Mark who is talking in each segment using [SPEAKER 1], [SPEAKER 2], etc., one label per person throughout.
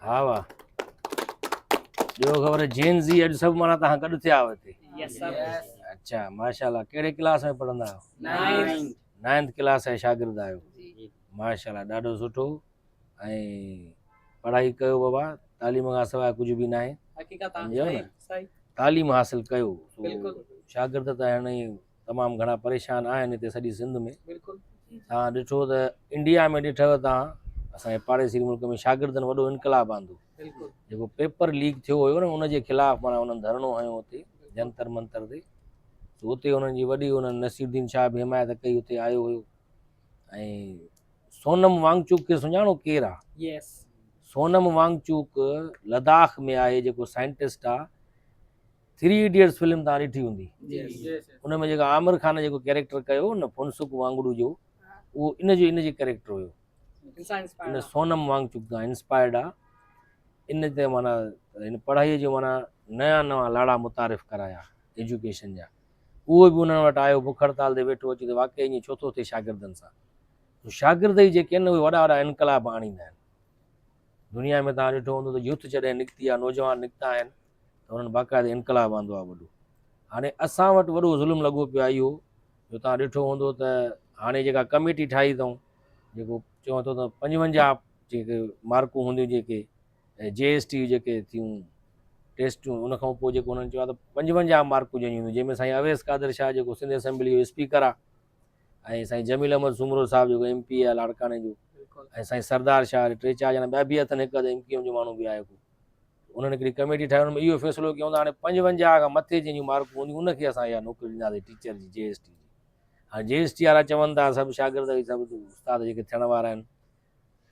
[SPEAKER 1] ها واھ ڏيو خبر جين زي اڄ سڀ معنيٰ توهان گڏ ٿيا آهيو هتي.
[SPEAKER 2] Yes sir.
[SPEAKER 1] اڇا ماشاءالله ڪهڙي ڪلاس ۾ پڙهندا آهيو؟
[SPEAKER 2] نائنٿ.
[SPEAKER 1] نائنٿ ڪلاس جا شاگرد آهيو. ماشاءالله ڏاڍو سٺو ۽ پڙهائي ڪيو بابا تعليم کان سواء ڪجهه به ناهي.
[SPEAKER 2] حقيقت آ
[SPEAKER 1] سمجهيو نه؟
[SPEAKER 2] صحيح.
[SPEAKER 1] تعليم حاصل ڪيو.
[SPEAKER 2] بلڪل.
[SPEAKER 1] شاگرد ته هاڻي تمام گهڻا پريشان آهن هتي سڄي سنڌ ۾.
[SPEAKER 2] بلڪل.
[SPEAKER 1] توهان ڏٺو ته انڊيا ۾ ڏٺو توهان اسان جي پاڙيسري ملڪ ۾ شاگردن وڏو انقلاب آندو.
[SPEAKER 2] بلڪل.
[SPEAKER 1] جيڪو پيپر ليڪ ٿيو هيو نه ان جي خلاف معنيٰ انهن ڌرڻو هنيو اتي جنتر منتر تي ته اتي انهن جي وڏي انهن نصير الدين شاهه به حمايت ڪئي اتي آيو هيو ۽ سونم وانگچوڪ کي سڃاڻو ڪير آ؟
[SPEAKER 2] يس.
[SPEAKER 1] سونم وانگچوڪ لداخ ۾ آهي جيڪو سائنٽسٽ آ. ٿري ايڊيٽس فلم توهان ڏٺي هوندي ان ۾ جيڪا عامر خان جيڪو ڪيريڪٽر ڪيو نه فنسڪ وانگڙو جو اهو ان جو ان جي ڪيريڪٽر هيو ان سونم وانگچوڪ تان انسپائرڊ آ ان تي معنيٰ هن پڙهائي جو معنيٰ نيا نوان لاڙا متعارف ڪرايا ايجوڪيشن جا اهو به انهن وٽ آيو بک هڙتال تي ويٺو اچي ته واقعي ائين ڇو ٿو ٿئي شاگردن سان شاگرد ئي جيڪي آهن اهي وڏا وڏا انقلاب آڻيندا آهن دنيا ۾ توهان ڏٺو هوندو ته يوٿ جڏهن نڪتي آهي نوجوان نڪتا آهن ته انهن باقاعده انقلاب آندو آهي وڏو. هاڻي اسان وٽ وڏو ظلم لڳو پيو آهي اهو جو توهان ڏٺو هوندو ته هاڻي جيڪا ڪميٽي ٺاهي اٿئون جيڪو چوان ٿو ته 55 جيڪي مارڪون هونديون جيڪي جي ايس ٽي جيڪي ٿيون ٽيسٽون ان کان پوء جيڪو انهن چيو آهي ته 55 مارڪون جن هونديون جنهن ۾ سائين اويس قادر شاهه جيڪو سنڌ اسيمبلي جو اسپيڪر آهي ۽ سائين جميل احمد سومرو صاحب جيڪو ايم پي آهي لاڙڪاڻي جو ۽ سائين سردار شاهه ٽي چار ڄڻا ٻيا به اٿن هڪ اڌ ايم ڪيو ايم جو ماڻهو به آهي ڪو انهن هڪڙي ڪميٽي ٺاهي ان ۾ اهو فيصلو ڪيو ته هاڻي 55 کان مٿي جنهن جون مارڪون هونديون ان کي اسان اها نوڪري ڏينداسين ٽيچر جي جي ايس ٽي جي. هاڻي جي ايس ٽي وارا چون ٿا سڀ شاگرد سڀ استاد جيڪي ٿيڻ وارا آهن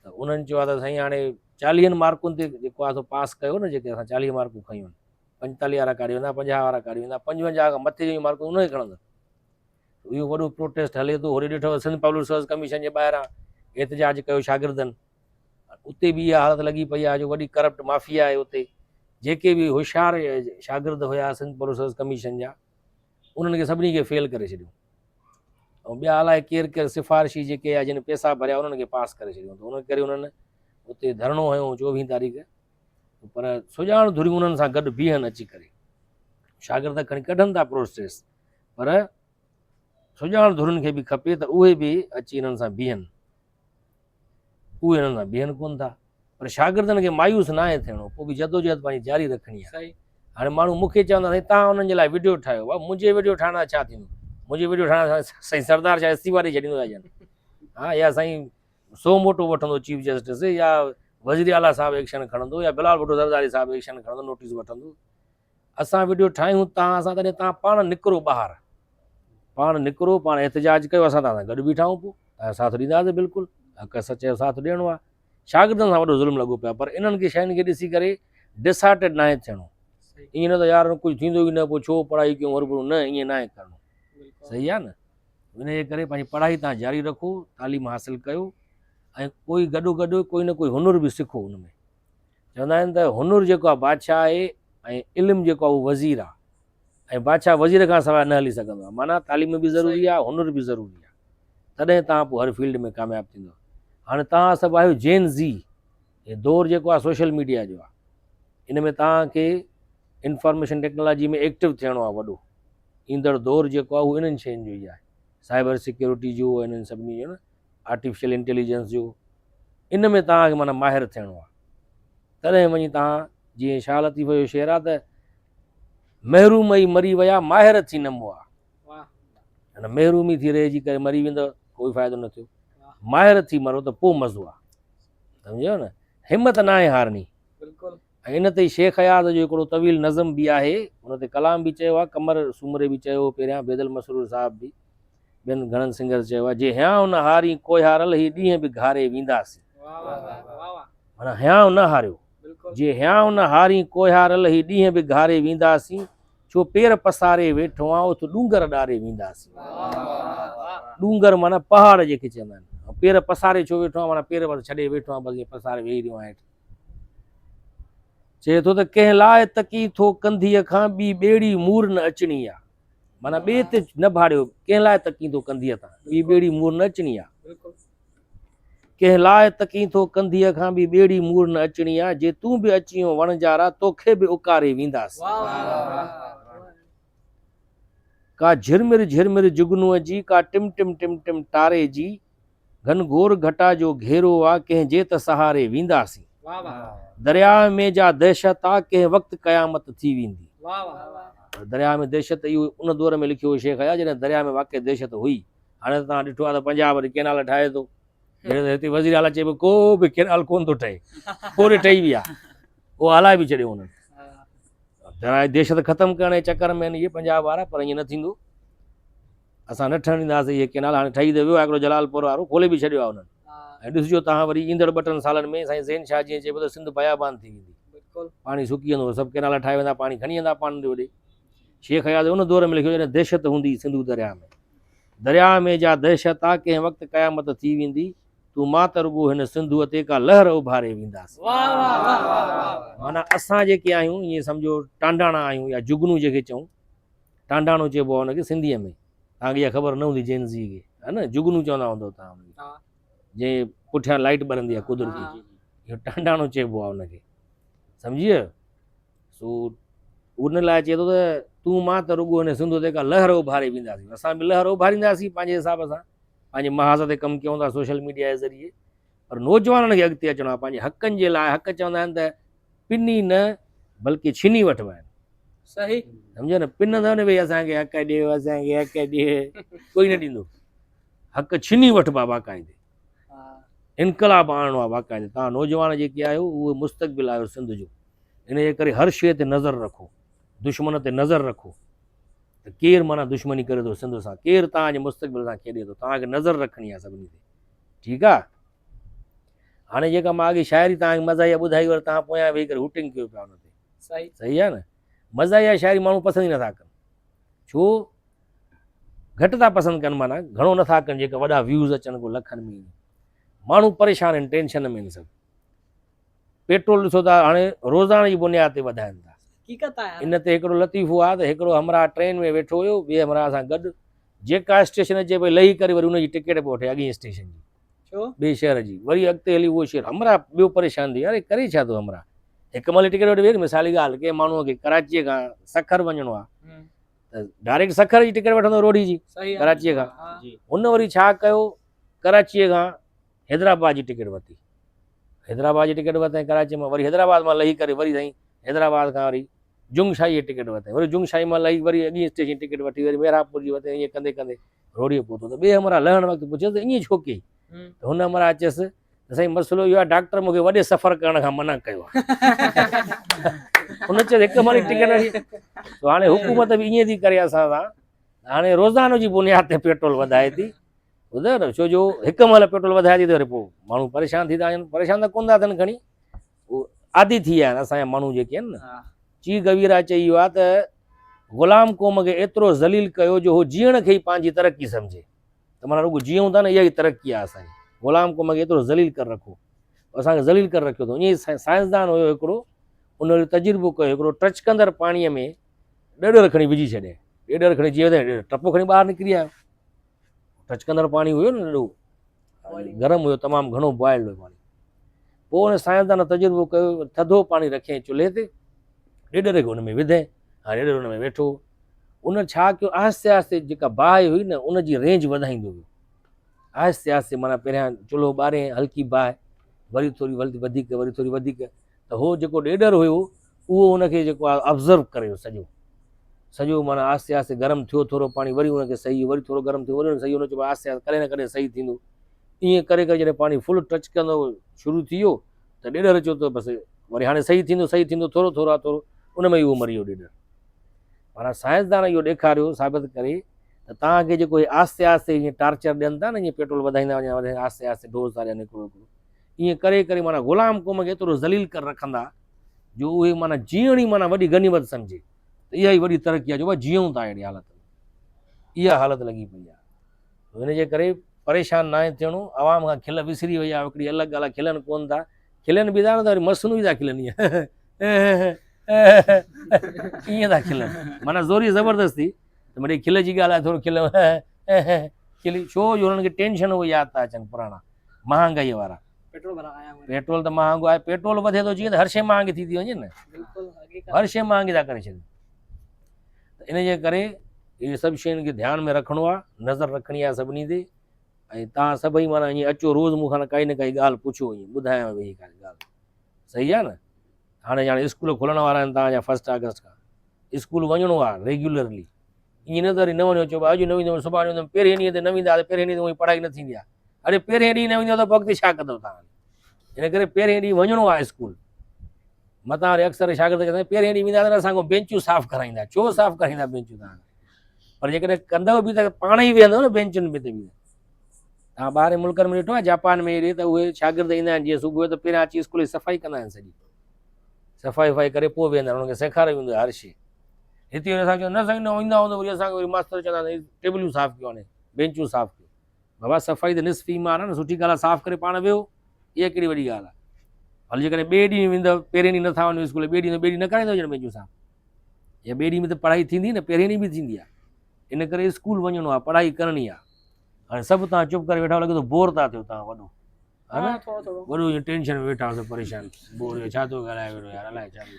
[SPEAKER 1] ته انهن چيو آهي ته سائين هاڻي 40 مارڪن تي جيڪو آهي سو پاس ڪيو نه جيڪي اسان 40 مارڪون کنيون آهن 45 وارا ڪاڏي ويندا 50 وارا ڪاڏي ويندا 55 کان مٿي جون مارڪون انهن کي کڻندا. اهو وڏو پروٽيسٽ هلي ٿو. هوڏي ڏٺو سنڌ پبلڪ سروس ڪميشن جي ٻاهران احتجاج ڪيو شاگردن اتي به اها حالت لڳي پئي آهي جو وڏي ڪرپٽ مافيا آهي اتي جيڪي به هوشيار شاگرد هيا سنڌ پبلڪ سروس ڪميشن جا انهن کي سڀني کي فيل ڪري ڇڏيو ۽ ٻيا الائي ڪير ڪير سفارشي جيڪي آهي جن پيسا ڀريا انهن کي پاس ڪري ڇڏيو ته ان ڪري انهن اتي ڌرڻو هنيو 24 تاريخ پر سڄاڻ ڌريون انهن سان گڏ بيهن اچي ڪري شاگرد کڻي ڪڍن ٿا پروسيس پر سڄاڻ ڌرين کي به کپي ته اهي به اچي انهن سان بيهن اهي انهن سان بيهن ڪونه ٿا پر شاگردن کي مايوس ناهي ٿيڻو پوء به جدوجهد پنهنجي جاري رکڻي آهي. هاڻي ماڻهو مون کي چوندا سائين تهان انهن جي لاء وڊيو ٺاهيو بابا منهنجي وڊيو ٺاهڻ سان ڇا ٿيندو منهنجي وڊيو ٺاهڻ سان سائين سردار شاهه استعيفا ڏئي ڇڏيندو ڇا ها يا سائين سو موٽو وٺندو چيف جسٽس يا وزير اعليٰ صاحب ايڪشن کڻندو يا بلاول ڀٽو زرداري صاحب ايڪشن کڻندو نوٽيس وٺندو اسان وڊيو ٺاهيون تان اسان تڏهن تان پاڻ نڪرو ٻاهر پاڻ نڪرو پاڻ احتجاج ڪيو اسان تان گڏ بيٺا آهيون پوء تان ساٿ ڏينداسين بلڪل حق سچ جو ساٿ ڏيڻو آهي شاگردن سان وڏو ظلم لڳو پيو آهي پر انهن کي شين کي ڏسي ڪري ڊسهارٽيڊ ناهي ٿيڻو ائين نه ته يار ڪجهه ٿيندو ئي نه پوء ڇو پڙهائي ڪيون هرڀرو نه ائين ناهي ڪرڻو صحيح آهي نه ان جي ڪري پنهنجي پڙهائي تان جاري رکو تعليم حاصل ڪيو ۽ ڪوئي گڏو گڏ ڪوئي نه ڪوئي هنر به سکو ان ۾ چوندا آهن ته هنر جيڪو آهي بادشاهه آهي ۽ علم جيڪو آهي اهو وزير آهي ۽ بادشاهه وزير کان سواء نه هلي سگهندو آهي معنيٰ تعليم به ضروري آهي هنر به ضروري آهي تڏهن توهان پوء هر فيلڊ ۾ ڪامياب ٿيندو هاڻي توهان سڀ آهيو جين زي هي دور جيڪو آهي سوشل ميڊيا جو آهي ان ۾ توهان کي انفارميشن ٽيڪنالاجي ۾ ايڪٽو ٿيڻو آهي وڏو ايندڙ دور جيڪو آهي اهو انهن شين جو ئي آهي سائبر سيڪيورٽي جو انهن سڀني جو نه آرٽيفيشل انٽيليجنس جو ان ۾ توهان کي معنيٰ ماهر ٿيڻو آهي تڏهن وڃي توهان جيئن شاهه لطيف جو شعر آهي ته محروم ئي مري ويا ماهر ٿي نه مئا معنيٰ محرومي ٿي رهجي ڪري مري ويندو ڪوئي فائدو نه ٿيو ماهر ٿي مرو ته پوء مزو آهي سمجهيو نه همت ناهي هارڻي
[SPEAKER 2] بلڪل
[SPEAKER 1] ۽ ان تي شيخ اياز جو هڪڙو طويل نظم به آهي، ان تي ڪلام به چيو آهي، قمر سومري به چيو هو پهريان، بيدل مسرور صاحب به، ٻين گهڻن سنگرز چيو آهي، جي هيانء نه هارين ڪوهيارل هي ڏينهن به گهاري وينداسين. معنيٰ هيانء نه هاريو. جي هيانء نه هارين ڪوهيارل هي ڏينهن به گهاري وينداسين، ڇو پير پساري ويٺو آن اٿ ڏونگر ڏاري وينداسين. ڏونگر معنيٰ پهاڙ جيڪي چوندا آهن. پير پساري ڇو ويٺو آن معنيٰ پير بس ڇڏي ويٺو آن بس ائين پساري ويهي رهيو آهيان هيٺ. چئي ٿو ته ڪنهن لاء تڪي ٿو ڪنڌيء کان ٻي ٻيڙي مور نه اچڻي آ. معنيٰ ٻئي تي نه ڀاڙيو، ڪنهن لاء تڪين ٿو ڪنڌيء تان ٻي ٻيڙي مور نه اچڻي آ. ڪنهن لاء تڪين ٿو ڪنڌيء کان به ٻيڙي مور نه اچڻي آ، جي تون به اچين او وڻجارا، توکي به اڪاري وينداسين. ڪا جھرمر جھرمر جگنوء جي، ڪا ٽم ٽم ٽم ٽم ٽاري جي، گھنگھور گھٽا جو گھيرو آ، ڪنهن جي ته سهاري وينداسين. درياء ۾ جا دهشت آ، ڪنهن وقت قيامت ٿي ويندي. درياء ۾ دهشت اهو ان دور ۾ لکيو هو شيخ اياز جڏهن درياء ۾ واقعي دهشت هئي. هاڻي ته توهان ڏٺو آهي ته پنجاب وري ڪينال ٺاهي ٿو. جڏهن ته هتي وزير اعليٰ چئي پيو ڪو به ڪينال ڪونه ٿو ٺهي. پوري ٺهي وئي آهي. اهو هلائي به ڇڏيو انهن. درياء جي دهشت ختم ڪرڻ جي چڪر ۾ آهن اهي پنجاب وارا پر ائين نه ٿيندو. اسان نه ٺهڻ ڏينداسين اهي ڪينال. هاڻي ٺهي ته ويو آهي هڪڙو جلالپور وارو کولي به ڇڏيو آهي انهن. ۽ ڏسجو توهان وري ايندڙ ٻه ٽن سالن ۾ سائين زين شاهه جيئن چئي پيو ته سنڌ بيابان ٿي ويندي. پاڻي سڪي ويندو سڀ ڪينال ٺاهي ويندا پاڻي کڻي ويندا پاڻ ڏي هوڏي. شيخ اياز ان دور ۾ لکيو جڏهن دهشت هوندي هئي سنڌو درياء ۾. درياء ۾ جا دهشت آ ڪنهن وقت قيامت ٿي ويندي تون مان ته رڳو هن سنڌوء تي ڪا لهر اڀاري وينداسين. معنيٰ اسان جيڪي آهيون ائين سمجهو ٽانڊاڻا آهيون يا جگنو جنهن کي چئون ٽانڊاڻو چئبو آهي ان کي سنڌيء ۾ توهان کي اها خبر نه هوندي جين زي کي ها نه جگنو چوندا هوندو توهان ان کي جنهن پٺيان لائٽ ٻرندي آهي قدرتي اهو ٽانڊاڻو چئبو آهي ان کي سمجهي ويو سو ان لاء چئي ٿو ته تون مان ته رڳو هن سنڌ تي ڪا لهر اڀاري وينداسين اسان به لهر اڀارينداسين پنهنجي حساب سان پنهنجي محاذ تي ڪم ڪيون ٿا سوشل ميڊيا جي ذريعي پر نوجوانن کي اڳتي اچڻو آهي پنهنجي حقن جي لاء حق چوندا آهن ته پني نه بلڪه ڇني وٺبا آهن.
[SPEAKER 2] صحيح.
[SPEAKER 1] سمجهيو نه پنندو نه ڀئي اسان کي حق ڏيو اسان کي حق ڏيو ڪوئي نه ڏيندو حق ڇني وٺبا باقاعدي انقلاب آڻڻو آهي باقاعدي تان نوجوان جيڪي آهيو اهي مستقبل آهيو سنڌ جو ان جي ڪري هر شيء تي نظر رکو دشمن تي نظر رکو ته ڪير معنيٰ دشمني ڪري ٿو سنڌ سان ڪير تان جي مستقبل سان کيڏي ٿو تان کي نظر رکڻي آهي سڀني تي ٺيڪ آهي هاڻي جيڪا مان اڳي شاعري توهان کي مزاحيه ٻڌائي وري توهان پويان ويهي ڪري هوٽنگ ڪيو پيا ان تي.
[SPEAKER 2] صحيح.
[SPEAKER 1] صحيح آهي نه. مزاحيه شاعري ماڻهو پسند ئي نٿا ڪن. ڇو گهٽ ٿا پسند ڪن معنيٰ گهڻو نٿا ڪن جيڪا وڏا ويوز اچن ڪو لکن ۾ ماڻهو پريشان آهن ٽينشن ۾ آهن سڀ. پيٽرول ڏسو ٿا هاڻي روزانه جي بنياد تي وڌائن ٿا.
[SPEAKER 2] حقيقت آهي.
[SPEAKER 1] ان تي هڪڙو لطيفو آهي ته هڪڙو همراهه ٽرين ۾ ويٺو هيو ٻئي همراهه سان گڏ جيڪا اسٽيشن اچي پئي لهي ڪري وري ان جي ٽڪيٽ پيو وٺي اڳئين اسٽيشن جي.
[SPEAKER 2] ڇو؟
[SPEAKER 1] ٻئي شهر جي. وري اڳتي هلي اهو شهر همراهه ٻيو پريشان ٿي ويو، اري ڪري ڇا ٿو همراهه. هڪ مهل ٽڪيٽ وٺي ويس، مثالي ڳالهه ڪنهن ماڻهوء کي ڪراچيء کان سکر وڃڻو آهي ته ڊائريڪٽ سکر جي ٽڪيٽ وٺندو روهڙي جي ڪراچيء کان. هن وري ڇا ڪيو ڪراچيء کان حيدرآباد جي ٽڪيٽ ورتي. حيدرآباد جي ٽڪيٽ ورتائين ڪراچيء مان وري حيدرآباد مان لهي ڪري وري سائين حيدرآباد کان وري جنگ شاهي جي ٽڪيٽ ورتائين. وري جنگ شاهي مان لهي وري اڳئين اسٽيشن جي ٽڪيٽ وٺي وري ميرانپور جي ورتائين ائين ڪندي ڪندي روهڙيء پهتو ته ٻئي همراهه لهڻ وقت پڇيس ته ائين ڇو ڪيئي؟ ته هن همراهه چيس ته سائين مسئلو اهو آهي ڊاڪٽر مون کي وڏي سفر ڪرڻ کان منع ڪيو آهي. هن چيس هڪ مهل جي ٽڪيٽ وٺي ته هاڻي حڪومت به ائين ٿي ڪري اسان سان هاڻي روزانو جي بنياد تي پيٽرول وڌائي ٿي ٻڌو نه ڇو جو هڪ مهل پيٽرول وڌائي ٿي ته وري پوء ماڻهو پريشان ٿي ٿا وڃن پريشان ته ڪونه ٿا ٿين کڻي عادي ٿي ويا آهن اسان جا ماڻهو جيڪي آهن نه چي گويرا چئي ويو آهي ته غلام قوم کي ايترو ذليل ڪيو جو هو جيئڻ کي ئي پنهنجي ترقي سمجهي ته معنيٰ رڳو جيئون ٿا نه اها ئي ترقي آهي اسان جي غلام قوم کي ايترو ذليل ڪري رکو اسان کي ذليل ڪري رکيو اٿئون ائين سائنسدان هيو هڪڙو ان وري تجربو ڪيو هڪڙو ٽچڪندڙ پاڻيء ۾ ڏيڏر کڻي وجهي ڇڏي ڏيڏر کڻي جيئن ڏيڏر ٽپو کڻي ٻاهر نڪري آيو ٽچڪندڙ پاڻي هيو نه ڏاڍو گرم هيو تمام گهڻو بوائلڊ هيو پاڻي پوء ان سائنسدان تجربو ڪيو ٿڌو پاڻي رکيائين چلهي تي ڏيڏر کي ان ۾ وڌائين هاڻي ڏيڏر ان ۾ ويٺو ان ڇا ڪيو آهستي آهستي جيڪا باهه هئي نه ان جي رينج وڌائيندو ويو آهستي آهستي معنيٰ پهريان چلهو ٻارين هلڪي باهه وري ٿوري وڌيڪ وري ٿوري وڌيڪ ته هو جيڪو ڏيڏر هيو اهو ان کي جيڪو آهي آبزرو ڪري ويو سڄو سڄو معنيٰ آهستي آهستي گرم ٿيو ٿورو پاڻي وري ان کي صحيح وري ٿورو گرم ٿيو وري ان کي صحيح ان چيو آهستي آهستي ڪڏهن نه ڪڏهن صحيح ٿيندو ائين ڪري ڪري جڏهن پاڻي فل ٽچ ڪندو شروع ٿي ويو ته ڏيڏر چيو ته بس وري هاڻي صحيح ٿيندو صحيح ٿيندو ٿورو ٿورو ٿورو ان ۾ اهو مري ويو ڏيڏر معنيٰ سائنسدان اهو ڏيکاريو ثابت ڪري ته توهان کي جيڪو آهستي آهستي ائين ٽارچر ڏين ٿا نه ائين پيٽرول وڌائيندا وڃن وڌائيندا آهستي آهستي ڊوز ٿا ڏين هڪڙو هڪڙو ائين ڪري ڪري معنيٰ غلام قوم کي ايترو ذليل ڪري رکندا جو اهي معنيٰ جيئڻ ئي معنيٰ وڏي غنيمت سمجهي ته اها ئي وڏي ترقي آهي جو بس جيئون ٿا اهڙي حالت ۾ اها حالت لڳي پئي آهي ان جي ڪري پريشان ناهي ٿيڻو عوام کان کل وسري وئي آهي هڪڙي الڳ ڳالهه آهي کلن ڪون ٿا کلن به ٿا نه ته وري مصنوعي ٿا کلن ائين ٿا کلن معنيٰ زوري زبردستي ته مڙئي کل جي ڳالهه آهي ٿورو کل کلي ڇو جو هنن کي ٽينشن اهي ياد ٿا اچن پراڻا. مهانگائيء وارا. پيٽرول ته مهانگو آهي، پيٽرول وڌي ٿو جيئن ته هر شيء مهانگي ٿي ٿي وڃي نه، هر شيء مهانگي ٿا ڪري ڇڏين. ته ان جي ڪري اهي سڀ شين کي ڌيان ۾ رکڻو آهي، نظر رکڻي آهي سڀني تي. ۽ توهان سڀئي معنيٰ ائين اچو روز مون کان ڪائي نه ڪائي ڳالهه پڇو، ائين ٻڌايانو ويهي ڪا ڳالهه. صحيح آهي نه؟ هاڻي ڄاڻ اسڪول کلڻ وارا آهن توهان جا فرسٽ آگسٽ کان، اسڪول وڃڻو آهي ريگيولرلي. ائين نه ته وري نه وڃو، چئو اڄ نه ويندم سڀاڻي ويندم، پهرين ڏينهن تي نه ويندا ته پهرين ڏينهن تي پڙهائي نه ٿيندي آهي. اڙي پهرين ڏينهن نه ويندو ته پوء اڳتي ڇا ڪندو توهان؟ ان ڪري پهرين ڏينهن وڃڻو آهي اسڪول. متان وري اڪثر شاگرد چوندا آهن پهرين ڏينهن ويندا ته اسان کان بينچون صاف ڪرائيندا. ڇو صاف ڪرائيندا بينچون توهان کان؟ پر جيڪڏهن ڪندؤ به ته پاڻ ئي ويهندؤ نه بينچن ۾ ته به. توهان ٻاهرين ملڪن ۾ ڏٺو آهي جاپان ۾ اهڙي ته اهي شاگرد ايندا آهن جيئن صبح جو ته پهريان اچي اسڪول جي صفائي ڪندا آهن، سڄي صفائي وفائي ڪري پوء ويهندا آهن، انهن کي سيکاريو ويندو آهي هر شيء. هتي وري اسان چوندا نه سائين نه ايندا هوندو، وري اسان کي وري ماستر چوندا آهن ٽيبليون صاف ڪيو هاڻي بينچون صاف ڪيو. بابا صفائي ته نصف ايمان آهي نه، سٺي ڳالهه آهي صاف ڪري پاڻ ويهو، اها ڪهڙي وڏي ڳالهه آهي. ڀلي جيڪڏهن ٻئي ڏينهن ويندؤ، پهرين ڏينهن نٿا وڃو اسڪول، ٻئي ڏينهن ٻئي ڏينهن نه ڪرائيندؤ ڄڻ بينچون صاف، يا ٻئي ڏينهن به ته پڙهائي ٿيندي نه، پهرين ڏينهن به ٿيندي آهي. ان ڪري اسڪول وڃڻو آهي، پڙهائي ڪرڻي آهي. هاڻي سڀ توهان چپ ڪري ويٺا لڳي ٿو بور ٿا ٿيو توهان وڏو ها نه، وڏو ائين ٽينشن ۾ ويٺا آهيو پريشان، بور ڇا ٿو ڳالهائي ويٺو يار، الائي ڇا ٿو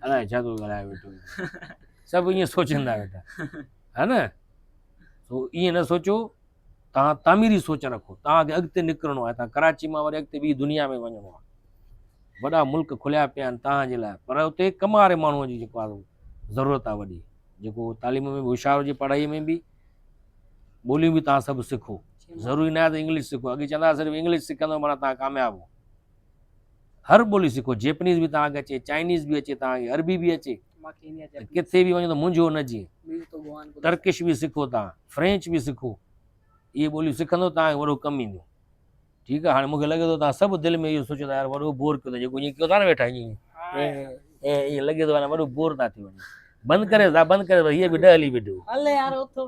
[SPEAKER 1] الائي ڇا ٿو ڳالهائي ويٺو، سڀ ائين سوچندا ويٺا ها نه. سو ائين نه سوچو، توهان تعميري سوچ رکو، توهان کي اڳتي نڪرڻو آهي، توهان ڪراچي مان وري اڳتي ٻي دنيا ۾ وڃڻو آهي، وڏا ملڪ کليا پيا آهن توهان جي لاء، پر اتي ڪم واري ماڻهوء جي جيڪو آهي ضرورت آهي وڏي، جيڪو تعليم ۾ به هوشيار هجي، پڙهائي ۾ به، ٻوليون به توهان سڀ سکو، ضروري نه آهي ته انگلش سکو، اڳي چوندا هئا صرف انگلش سکندو معنيٰ توهان ڪامياب هو، هر ٻولي سکو، جيپنيز به توهان کي اچي، چائنيز به اچي توهان کي، عربي به اچي، ته ڪٿي به وڃو ته منجهو نه جيئن، ٽرڪش به سکو توهان، فرينچ به سکو، اهي ٻوليون سکندو توهان کي وڏو ڪم اينديون. ٺيڪ آهي، هاڻي مون کي لڳي ٿو توهان سڀ دل ۾ اهو سوچيو ٿا يار وڏو بور ڪيو ٿا، جيڪو ائين ڪيو ٿا نه ويٺا ائين ائين لڳي ٿو وڏو بور ٿا ٿي وڃو، بند ڪري ٿا بند ڪري هيء به ڏهه هلي ويٺو.
[SPEAKER 2] هل يار اٿو.